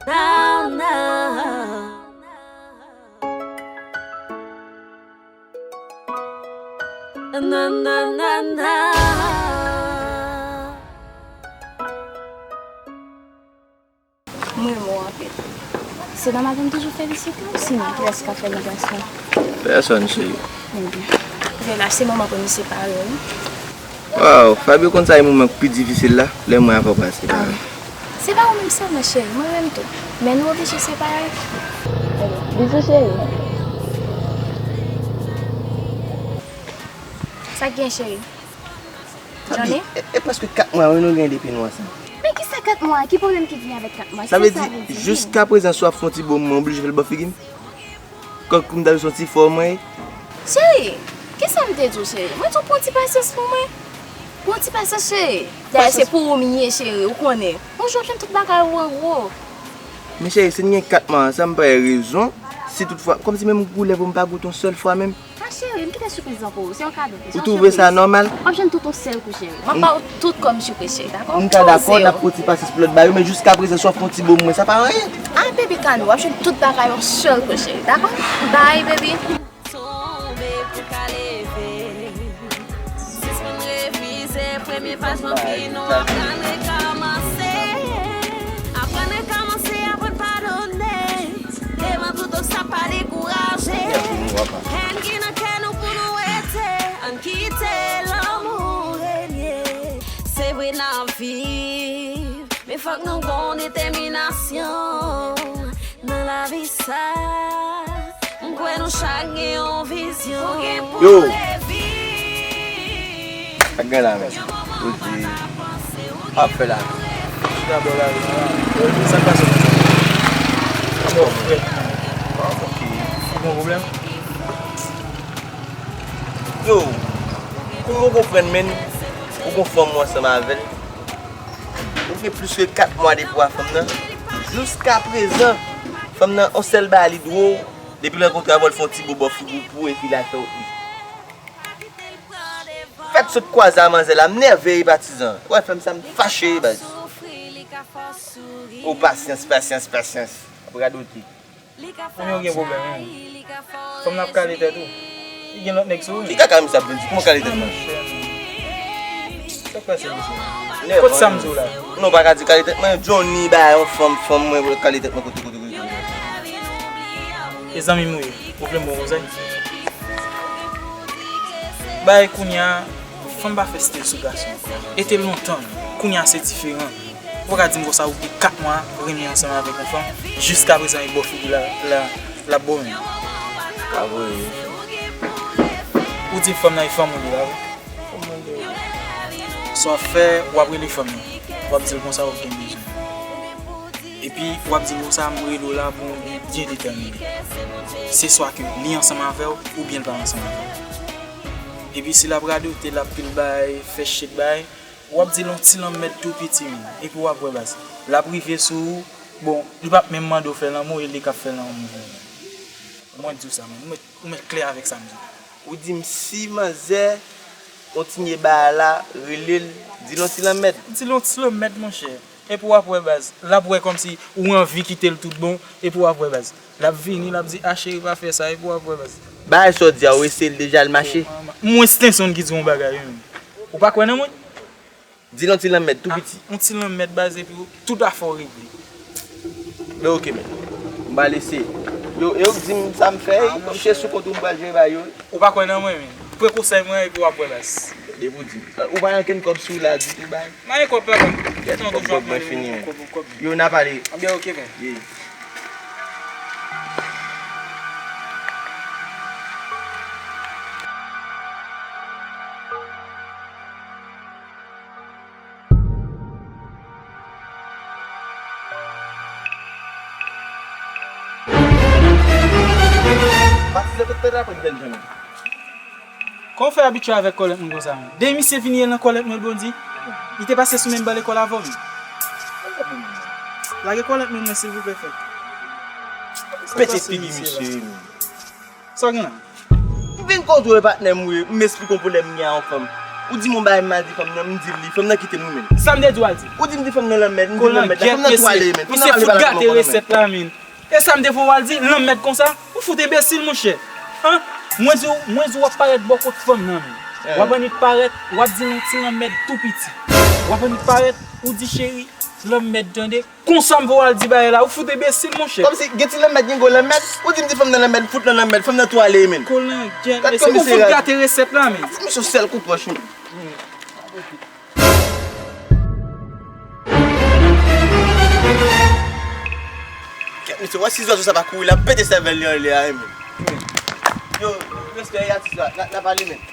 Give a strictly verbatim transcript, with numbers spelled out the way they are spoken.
Now, now. Na, na, na, na. M renmen w anpil. Se nan madanm toujou felisite w, sinon kilès k ap fè li gason? Pèsòn, cheri. Ebyen, vè la, se moman pou nou separe, wi. Waw, Fabio konn sa e moman k pi difisil la, lè mwen avè w pral separe. Se pa ou menm sèlman, cheri, mwen menm tou. Men nou oblije separe. Ebyen, bizou, cheri. Sa k gen, cheri? Johnny? E, e prèske kat mwa, wi, nou gen depi nou ansanm. Men ki sa kat mwa? Ki pwoblèm ki vini avèk kat mwa? Sa vle di, jiskaprezan, si w ap fè yon ti bo mwen, oblije fè l bò figi m? Kòm m ta jis yon ti fò mwen ye? Cheri, ki sa m te di w, cheri? Mwen di w pran ti pasyans pou mwen. Pran ti pasyans, cheri. Dayè, se pou ou m ye, cheri, ou konnen. Yon jou w ap jwenn tout bagay ou an gwo. Men cheri, si n gen kat mwa ansanm, m pa wè rezon, si toutfwa, kòmsi menm goulè pou m pa goute yon sèl fwa menm. A cheri, m kite sipriz lan pou ou. Se yon kado. Ou twouve sa nòmal? W ap jwenn tout yon sèl kou, cheri. M ap ba ou tout kòm sipriz, cheri, dakò? M ka dakò, n ap pran ti pasyans pou lòt bagay yo, men jiskaprezan, si w ap fè yon ti bo mwen, sa pa anyen. A, baby, kalme w, w ap jwenn tout bagay yon sèl kou, cheri, dakò? Bye, baby. Tonbe pou ka leve. Sispann revize premye paj anvi nou aprann rekòmanse. Aprann rekòmanse, aprann padone. Devan tout obstak pa dekouraje. Èn ki nan kè nou pou nou rete. Ann kite lanmou renye. Se vre n ap viv, men fòk nou gon detèminasyon. Nan lavi sa, m kwè nou chak gen yon vizyon. Yo. Sa k gen la menm? Yo di, sa ap fè la? Dabò la, sa k pase la? Yo, frè. Ok. Ou gen pwoblèm? Yo, kòman w konprann menm? Ou gon fanm ou ansanm avè l? Ou gen plis ke kat mwa depi w a fanm nan. Jiskaprezan, fanm nan, yon sèl bagay li dwe w, depi l rankontre avè w, l fè yon ti bo bò figi w pou epi l al fè w li. Fèt sot kwaze a manzè la, m nève wi patizan. Wè, fanm sa m fache wi baz. O pasyans, pasyans, pasyans. Ap radote. Ou menm ou gen pwoblèm wi. Fanm nan ap kale tèt ou. Li gen lòt nèg sou ou. Ki kaka misye ap vin di? Kòman kale tèt mwen? Sa k pase misye? Kot sa m di w la? Non, ou pa ka di kale tèt mwen. Johnny bay yon fanm, fanm mwen kale tèt mwen kote, kote, kote, kote. E zanmi m ou ye. Ou vle m bon konsèy? Bay kounye a, fanm pa fè stil sou gason ankò. E te lontan, kounye a se diferan. Ou pa ka di m konsa ou gen kat mwa renmen ansanm avèk yon fanm, jiskaprezan e bò figi l la, la, l ap bo menm. Pa vre. Ou di fanm nan e fanm ou li, pa vre? Sa w ap fè, w ap rele fanm nan. W ap di l konsa ou gen bezwen. Epi, w ap di l konsa, m rele w la pou w byen detèmine. Se swa ke li ansanm avè w, oubyen l pa ansanm avè w. Epi, si l ap radote, l ap pil bay, fè shit bay, w ap di l yon ti lanmèd tou piti, menm. Epi, w ap wè, baz. L ap rive sou ou. Bon, li p ap menm mande w fè lanmou, e li k ap fè lanmou. Mwen di w sa, menm. Ou mèt, ou mèt klè avèk sa m di w. Ou di m si manzè kontinye bagay la, rele l, di l yon ti lanmèd. Di l yon ti lanmèd, monchè. Epi w ap wè, baz. L ap wè kòmsi ou anvi kite l tout bon. Epi w ap wè, baz. L ap vini, l ap di, a, cheri, pa fè sa. Epi w ap wè, baz. Bagay sa w di a, ou eseye l deja, l mache? Mwen, Stenson ki di w yon bagay, wi, menm. Ou pa kwè nan mwen? Di l yon ti lanmèd, tou piti. Yon ti lanmèd, baz, epi tout afè w regle. Men ok, men. M pral eseye. Yo, yo k di m sa m fè, kouche sou kont ou m pral jere bagay yo. Ou pa kwè nan mwen, men. Pran konsèy mwen epi w ap wè, baz. Depi w di m. Ou pa gen okenn kòb sou la ditou, bay? M pa gen kòb, papa. Kèt, kòb, kòb mwen fini, men. Yo, n a pale. Ebyen, ok, men. Yeah. Patizan, tout tèt apre bèl jan. Kòman w fè abitye avèk kòlèt moun konsa, menm? Depi misye vini nan kòlèt mwen, Bondy, li te pase sou menm ban lekòl avè w, menm. Lage kòlèt moun nan, silvouplè, frè. Pete figi misye, menm. Sa w gen la? M vin kote w, patnè m, wi, m esplike w pwoblèm m gen a yon fanm. Ou di m yon bagay m al di fanm nan, m di li, fanm nan kite m wi, men. Sa m te di w al di? Ou di m di fanm nan lanmèd, m di lanmèd la, fanm nan tou ale, men. Fanm nan Misye fout gate resèt la, men. E sa m te voye w al di, lanmèd konsa? Ou fout enbesil, monchè. An? Mwen di w, mwen di w w ap parèt bò kot fanm nan, men. W ap annik parèt, w ap di l yon ti lanmèd tou piti. W ap annik parèt, ou di cheri, lanmèd tande. Konsa m voye w al di bagay la, ou fout enbesil, monchè. Kòmsi gen ti lanmèd, gen gwo lanmèd, ou di m di fanm nan lanmèd, m fout nan lanmèd, fanm nan tou ale, men. Kolangyèl, mesye, ou fout gate resèt la, men. Fout misye sèl kou pòch, men. Kèt mesye, wè si zwazo sa pa kouri, l ap pete sèvèl li anlè a, men. Yo, respè, atis la, n ap ale, men.